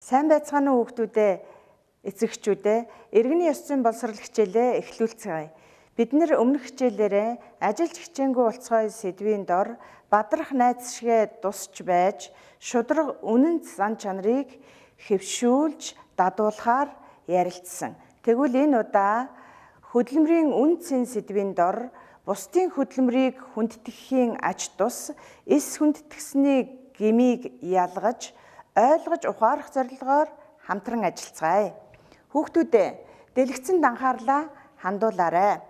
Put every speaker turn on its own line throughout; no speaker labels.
Сайн байцгаана уу хүүхдүүдээ, эцэгчүүдээ, иргэний ёс зүйн боловсрол хичээлээ эхлүүлцгээе. Бид нэр өмнөх хичээлээрээ ажилч хичээнгүй болцгой сэдвийн дор бадрах найз шигээ тусч байж шударга үнэн зан чанарыг хэвшүүлж дадуулахаар ярилцсан. Тэгвэл энэ удаа хөдөлмөрийн үн цэн сэдвийн дор бусдын хөдөлмөрийг хүндэтгэхийн ач тус, эс хүндэтгэсний гмийг ялгаж ойлгож ухаарах зорилгоор хамтран ажиллацгаая. Хүүхдүүдээ, дэлгэцэнд анхаарлаа хандуулаарай.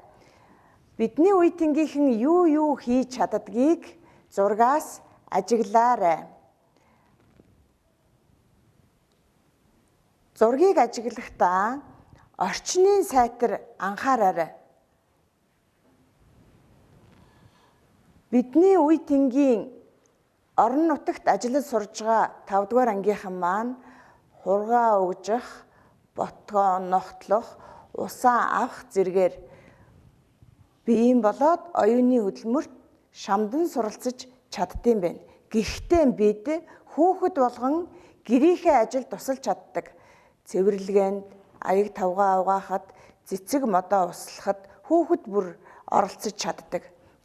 Бидний үе тэнгийнхэн юу юу хийж чаддгийг зургаас ажиглаарай. Зургийг ажиглахдаа орчны сайтар анхаараарай. Бидний үе тэнгийн орон нутагт ажиллаж сурж байгаа 5 дугаар ангийнхан маань хургаа угжих, ботгоо ногтлох, усаа авах зэрэгээр биеийн болоод оюуны хөдөлмөрт шамдан суралцаж чаддсан байна. Гэхдээ бид хүүхэд болгон гэрийнхээ ажил тусалж чаддаг. Цэвэрлэгээнд, аяг тавгаа угаахад, цэцэг модоо услахад хүүхэд бүр оролцож чаддаг.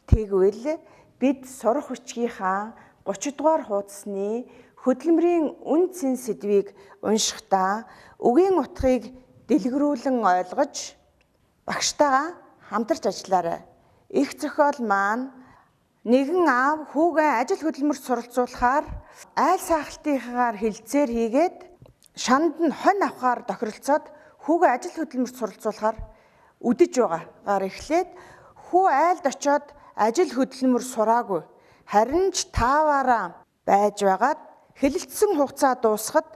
Тэгвэл бид сурах хүчгийнхаа 30 дугаар хуудасны хөдөлмөрийн үн цэн сэдвийг уншихдаа үгийн утгыг дэлгэрүүлэн ойлгож багштайгаа хамтарч ажиллаарай. Их зохиол маань нэгэн аав хүүгээ ажил хөдөлмөрт суралцуулахаар айл саахалтынхаар хилцээр хийгээд шанд нь хонь авахаар тохиролцоод хүүгээ ажил хөдөлмөрт суралцуулахаар үдэж байгаагаар эхлээд хүү айлд очиод ажил хөдөлмөр сураагүй. Харин ч тааваараа байж байгаад хэлэлцсэн хугацаа дуусахад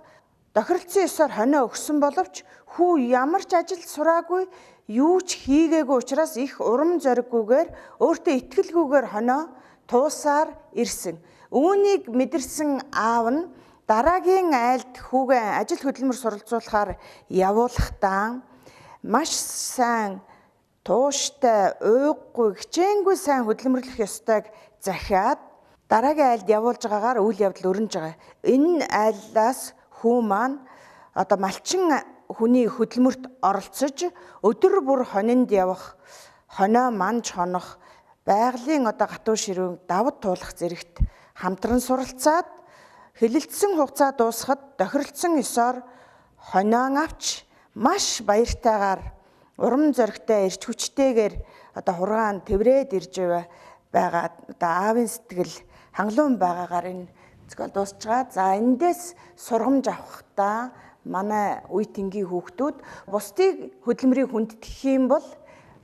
тохиролцсон ёсоор хонио өгсөн боловч хүү ямар ч ажил сураагүй, юу ч хийгээгүй учраас их урам зориггүйгээр өөртөө итгэлгүйгээр хонио туусаар ирсэн. Үүнийг мэдэрсэн аав нь дараагийн айлд хүүгээ ажил хөдөлмөр суралцуулахаар явуулахдаа маш сайн тууштай, уйггүй, хичээнгүй сайн хөдөлмөрлөх ёстойг захиад дараагийн айлд явуулж байгаагаар үйл явдал өрнөж байгаа. Энэ айлаас хүү маань одоо малчин хүний хөдөлмөрт оролцож өдөр бүр хонинд явах, хонио манж хонох, байгалийн одоо гатуу ширүүн давд туулах зэрэгт хамтран суралцаад хэлэлцсэн хугацаа дуусахад тохиролцсон ёсоор хонио авч маш баяртайгаар урам зоригтой эрч хүчтэйгээр одоо хургаан тэврээд ирж байгаа одоо аавын сэтгэл хангалуун байгаагаар энэ зохиол дуусч байгаа. За эндээс сургамж авахдаа манай үе тэнгийн хүүхдүүд бусдыг хөдөлмөрийг хүндэтгэх юм бол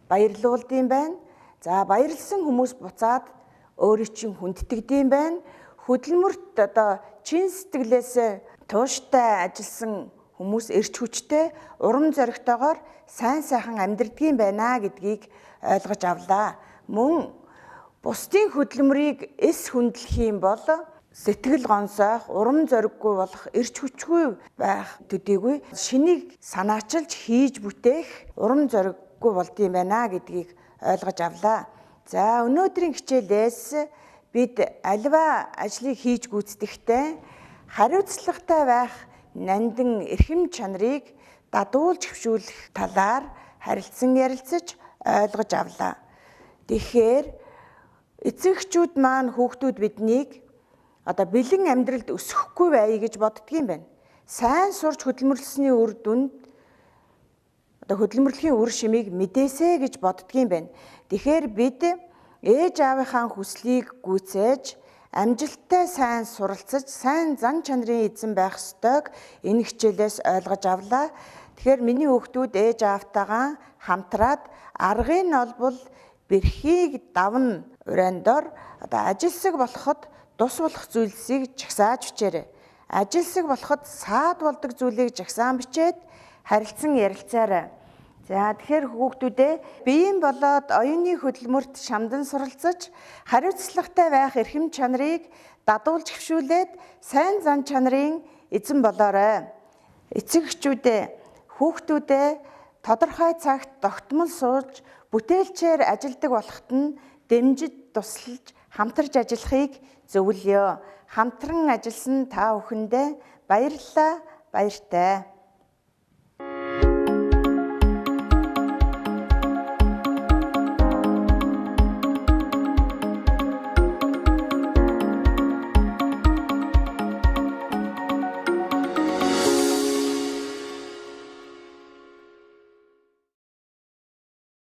баярлуулд юм байна. За баярлсан хүмүүс буцаад өөрийн чинь хүндэтгдэм байна. Хөдөлмөрт одоо чин сэтгэлээсээ тууштай ажилласан хүмүүс эрч хүчтэй, урам зоригтойгоор сайн сайхан амьдрдгийн байна гэдгийг ойлгож авлаа. Мөн бусдын хөдөлмөрийг эс хүндлэх юм бол сэтгэл гонсоох, урам зориггүй болох, эрч хүчгүй байх төдийгүй шинийг санаачилж хийж бүтээх урам зориггүй болдсон байна гэдгийг ойлгож авлаа. За өнөөдрийн хичээлээс бид аливаа ажлыг хийж гүйцэтгэхдээ хариуцлагатай байх нандин эрхэм чанарыг дадуулж хэвшүүлэх талаар харилцан ярилцаж ойлгож авлаа. Тэгэхээр эцэгчүүд маань хүүхдүүд биднийг одоо бэлэн амьдралд өсөхгүй байя гэж боддгийм байна. Сайн сурч хөдөлмөрлсөний үр дүнд одоо хөдөлмөрлөхийн үр шимийг мэдээсэ гэж боддгийм байна. Тэгэхээр бид ээж аавынхаа хүслийг гүйцээж амжилттай сайн суралцаж сайн зан чанарын эзэн байх ёстойг энэ хичээлээс ойлгож авлаа. Тэгэхээр миний хүүхдүүд ээж аавтайгаа хамтраад аргыг нь олбол бэрхийг давна урайн дор одоо ажилсаг болоход тус болох зүйлсийг жагсааж бичээрэй. Ажилсаг болоход саад болдог зүйлийг жагсаан бичээд харилцан ярилцаарай. За тэгэхээр хүүхдүүдээ биеийн болоод оюуны хөдөлмөрт шамдан суралцаж хариуцлагатай байх эрхэм чанарыг дадуулж хэвшүүлээд сайн зан чанарын эзэн болоорой. Эцэг эхчүүдээ хүүхдүүдээ тодорхой цагт тогтмол сууж бүтээлчээр ажилдаг болоход нь дэмжиж тусалж хамтарч ажиллахыг зөвлөё. Хамтран ажилласан та бүхэндээ баярлалаа. баяртай.